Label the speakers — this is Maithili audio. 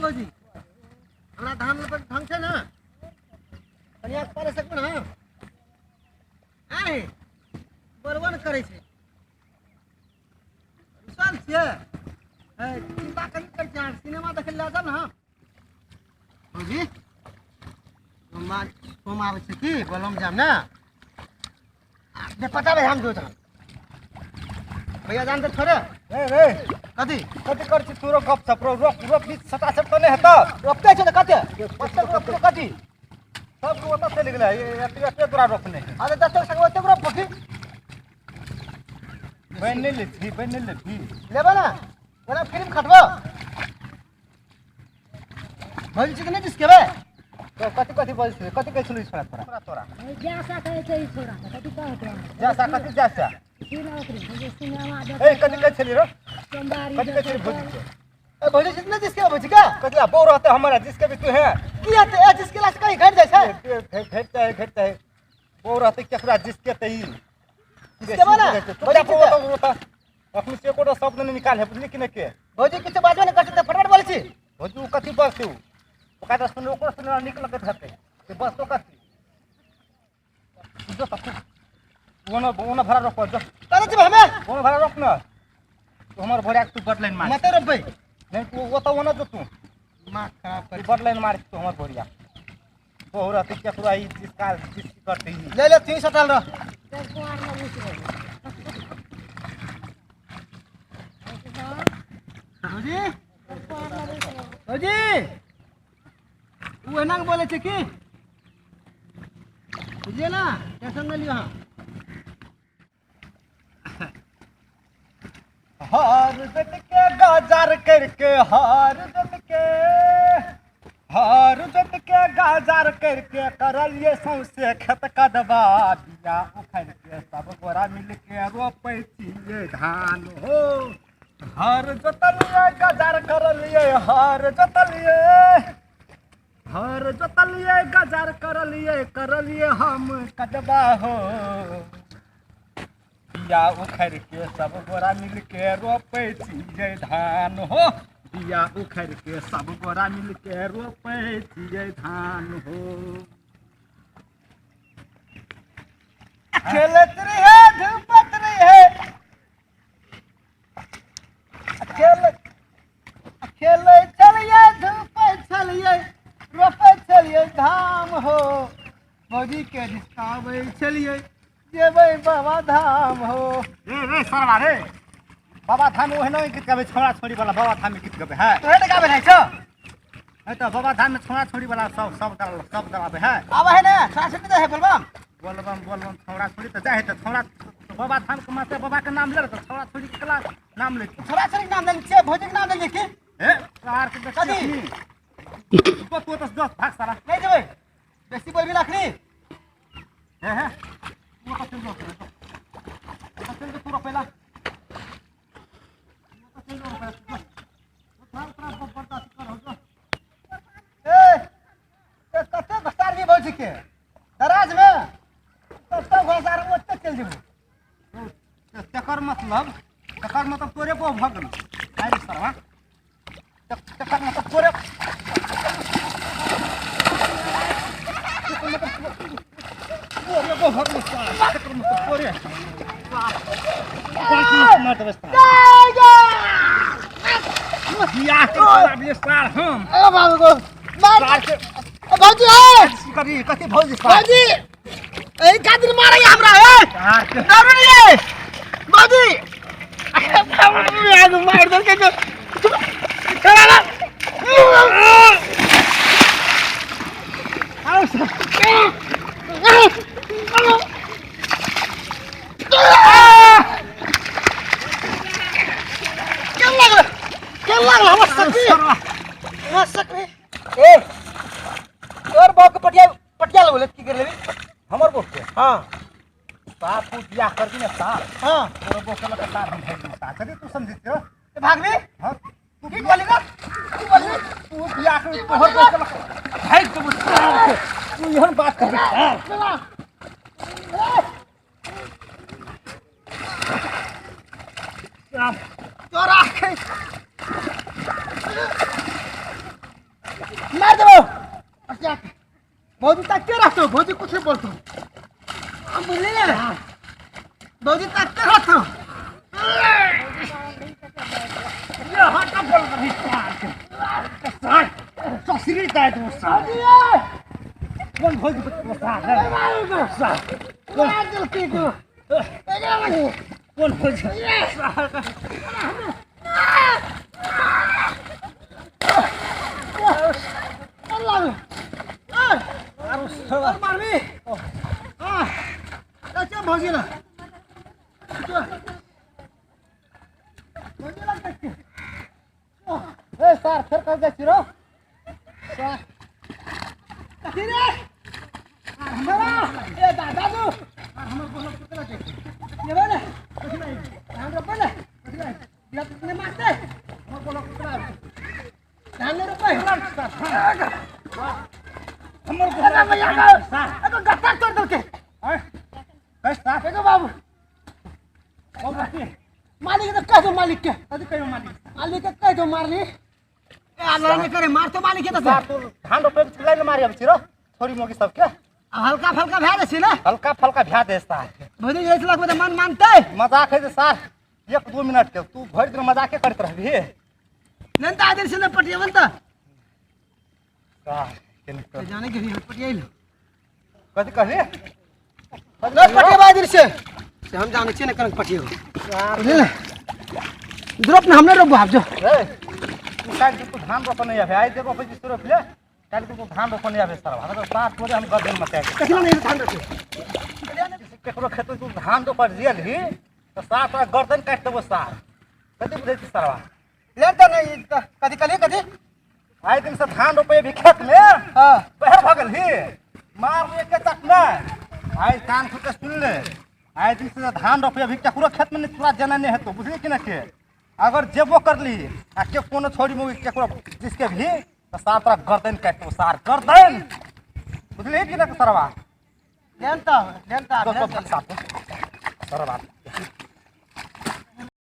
Speaker 1: भौजी हमरा धान रोपै के ढंग छै ने कनिया के पाले सकबै ने आय बोलबो ने करै छै रुसल छियै चिंता कहीं करै छियै अहाँ सिनेमा देखै लए जाब ने हम भौजी सोम आबै छै की बोलम जाब ने पता भाई हम जो भैया जानते थोड़े
Speaker 2: रे रे
Speaker 1: कथी
Speaker 2: कथी कर छी तोरो गप सप रो रोप रोप बीच सटा सट त नै हेतौ
Speaker 1: रोपते छै त कते ओते रोपते कथी
Speaker 2: सब के ओतऽ चलि गेलै एते एते तोरा रोपने
Speaker 1: अरे दस टका संग ओते रोप की
Speaker 2: बनि नै लेबही बनि नै लेबही
Speaker 1: लेबै ना ओना फिल्म खटबो भौजी छै नहि जिसकेबै
Speaker 2: तो कथी कथी बजै छलै कथी कहै छलै छोरा तोरा तोरा
Speaker 3: जैसा कहै छै ई छोरा कथी कहत रहे
Speaker 2: जैसा कथी जैसा ए कथी कहै छली रो कथी कहै छली भौजी के
Speaker 1: ए भौजी छै नहि जिसके भौजी के
Speaker 2: कथी ला बौ रहते हमरा जिसके भी तू है
Speaker 1: की हेतै ए जिसके ला से कहीं घट जाइ छै
Speaker 2: घटता है घटता है बौ रहते केकरा जिसके त ई
Speaker 1: जिसके ना
Speaker 2: भौजी के अखनी से एकोटा शब्द नहीं निकाल है बुझली कि नहीं के
Speaker 1: भौजी किछु बाजबे नहि करै छै फटफट बोलै छी
Speaker 2: भौजी उ कथी बजतै उ ओकरा तऽ सुन ओकरो सुनला नीक लगैत हेतै से बस तो कथी जो तू ओना ओना भरा रोप जो
Speaker 1: करै छी हमे
Speaker 2: ओना भरा रोप न तू हमर भरिया के तू बड लाइन मार
Speaker 1: मते रोपबै
Speaker 2: नहीं तू ओतऽ ओना जो तू
Speaker 1: दिमाग खराब
Speaker 2: तू
Speaker 1: कर
Speaker 2: बड लाइन मार तू हमर भरिया बहु रहतै केकरो ई जिसका जिसकी करतै ई
Speaker 1: ले ले तू सटल रह भौजी भौजी उ एना के बोलै छै की बुझलियै ना टेंशन नहि लियौ अहाँ
Speaker 2: हार जत के गाजर करके हार जत के गाजर करके करलिए सौंसे खेत कदबा बिया उखड़ के सब गोरा मिल के रोपै छियै धान हो हर जोतलिए गाजर करलिए हर जोतलिए गाजर करलिए करलिए हम कदबा हो बिया उखड़ के सब गोरा मिल के रोपै छियै धान हो बिया उखड़ के सब गोरा मिल के रोपै छियै धान हो
Speaker 1: खेलत रहे धूपत रहे खेलै छलियै धूपै छलियै रोपै छलियै धाम हो भौजी के जिसकाबै छलियै जेबै बाबा धाम हो
Speaker 2: रे रे सरवा रे बाबा धाम ओहना गीत गाबै छोड़ा छोड़ी वाला बाबा धाम में गीत गाबै है
Speaker 1: तोहे तऽ गाबै रहै छौ
Speaker 2: है तऽ बाबा धाम में छोड़ा छोड़ी वाला सब सब सब गाबै है
Speaker 1: आबै है ने छोड़ा छोड़ी तऽ है बोलबम
Speaker 2: बोलबम बोलबम छोड़ा छोड़ी तऽ जाइ है तऽ छोड़ा बाबा धाम के माते बाबा के नाम ले तऽ छोड़ा छोड़ी के कला नाम ले
Speaker 1: छोड़ा छोड़ी के नाम ले छियै भौजी के नाम ले की
Speaker 2: हे सार के
Speaker 1: कथी?
Speaker 2: तू तू तऽ दस भाग सारा
Speaker 1: नहि जेबै बेसी बोलबी अखनी
Speaker 2: हे हे तू तऽ चल जो चल जो तू रोपेला चल जो रोपेला उतना उतना बर्दाश्त कर हो जो
Speaker 1: ए कते घसार भी भौजी के दराज में कते घसार ओते चल जेबै
Speaker 2: तकर मतलब तोरे को भग गेल आइ सरवा तकर मतलब तोरे तोरे को भग गेल तकर मतलब तोरे मार देबै बियाह के सार सार हम
Speaker 1: ए बाबू गो मार
Speaker 2: सार के
Speaker 1: भौजी ए
Speaker 2: कथी कथी भौजी सार
Speaker 1: भौजी ए कादिर मारै हमरा ए
Speaker 2: सार के
Speaker 1: दारू नहीं है भौजी बाबू आग मार दल के चला
Speaker 2: आओ
Speaker 1: केन लागल केन लागल हमर सकरी हमर सकरी ए तोर बाप के पटिया पटिया लगल की कर लेबी
Speaker 2: हमर बोक के
Speaker 1: हां
Speaker 2: बाप तू बियाह कर दी ना सार
Speaker 1: हां
Speaker 2: तोरा बोक के लगा सार हम भाग सार कथी तू समझी छियो
Speaker 1: ते भागबी
Speaker 2: हां
Speaker 1: तू की बोली ना की बोली
Speaker 2: तू बियाह कर तोहर बोक के लगा भाग तू तू एहन बात कर
Speaker 1: तोरा के मार देबो अच्छा भौजी ताकते रहतो भौजी कुछ नहीं बोलतो हम बुझली ना भौजी ताकते रहतो
Speaker 2: ये हट बोल रही सार के सार ससुरी जाए तो सार कौन भौजी बच्चा सार सार
Speaker 1: मार देलकै को
Speaker 2: कौन भौजी सार
Speaker 1: अल्लाह
Speaker 2: आरो
Speaker 1: मारबी हां अच्छा भौजी ना भौजी लग तक
Speaker 2: ए सार फेर कह जाइ छी रो
Speaker 1: सार कथी रे हमरा ए दादा हमर बोलो कुतला के लेबे ने कथी नहीं धान रोपे ने कथी नहीं बिया ने मारते हमर बोलो कुतला धान ने रोपे
Speaker 2: हमर
Speaker 1: अरे भैया
Speaker 2: सार
Speaker 1: एगो गत्ता तोड़ देलके
Speaker 2: ए कह सार
Speaker 1: एगो बाबू
Speaker 2: ओ बाकी
Speaker 1: मालिक के कह दो मालिक के
Speaker 2: कथी कहियो मालिक
Speaker 1: मालिक के कह दो मारली ए अल्लाह ने करे मार तो मालिक के
Speaker 2: सार
Speaker 1: तो
Speaker 2: तू धान रोपे के लाइन मारी अब छी रो थोड़ी मोगी सबके
Speaker 1: हल्का फल्का भए जाइ छै ने
Speaker 2: हल्का फल्का भ्या दे सार
Speaker 1: भौजी जाइ लगबै तऽ मन मानतै
Speaker 2: मजाक है जे सार 1-2 मिनट के तू भरि दिन मजाके करैत रहबही
Speaker 1: नहि तऽ आदर से ने पटिएबन तऽ
Speaker 2: सार केने कर
Speaker 1: जाने के लिए पटिएल
Speaker 2: कथी कहली
Speaker 1: नहि पटिएबा आदर से से हम जानै छियै ने कनक पटिएबो बुझलियै ने द्रोप ने हम नहि रोपबो आब जो
Speaker 2: ए तू काल्हि तू धान रोपऽ नहि आबे आइ जे रोपै छी से रोपि ले काल्हि तू धान रोपऽ नहि आबे सार हमरा सार तोरे हम गर्दन मचाए के
Speaker 1: कखनो नहि धान रोपे
Speaker 2: केकरो खेत तू धान रोपऽ जियलही तऽ सार तोरा गर्दन काटि देबो सार कथी बुझै छी सरवा
Speaker 1: ले तऽ नहि कथी कहलियै कथी
Speaker 2: आइ दिन से धान रोपे भी खेत में
Speaker 1: हँ
Speaker 2: बहर भऽ गेलही मार एके चक नहि आइ कान खोल के सुन ले आइ दिन से धान रोपे अभी केकरो खेत में नहीं तोरा जेना नहीं हेतौ बुझली कि ना के अगर जेबो करली आ के कोनो छोड़ी मोगी केकरो जिसके भी तो सार तोरा गर्दन काटि देबो सार गर्दन बुझली कि ना सरवा
Speaker 1: लेन तऽ लेन तऽ
Speaker 2: दो दो सार सरवा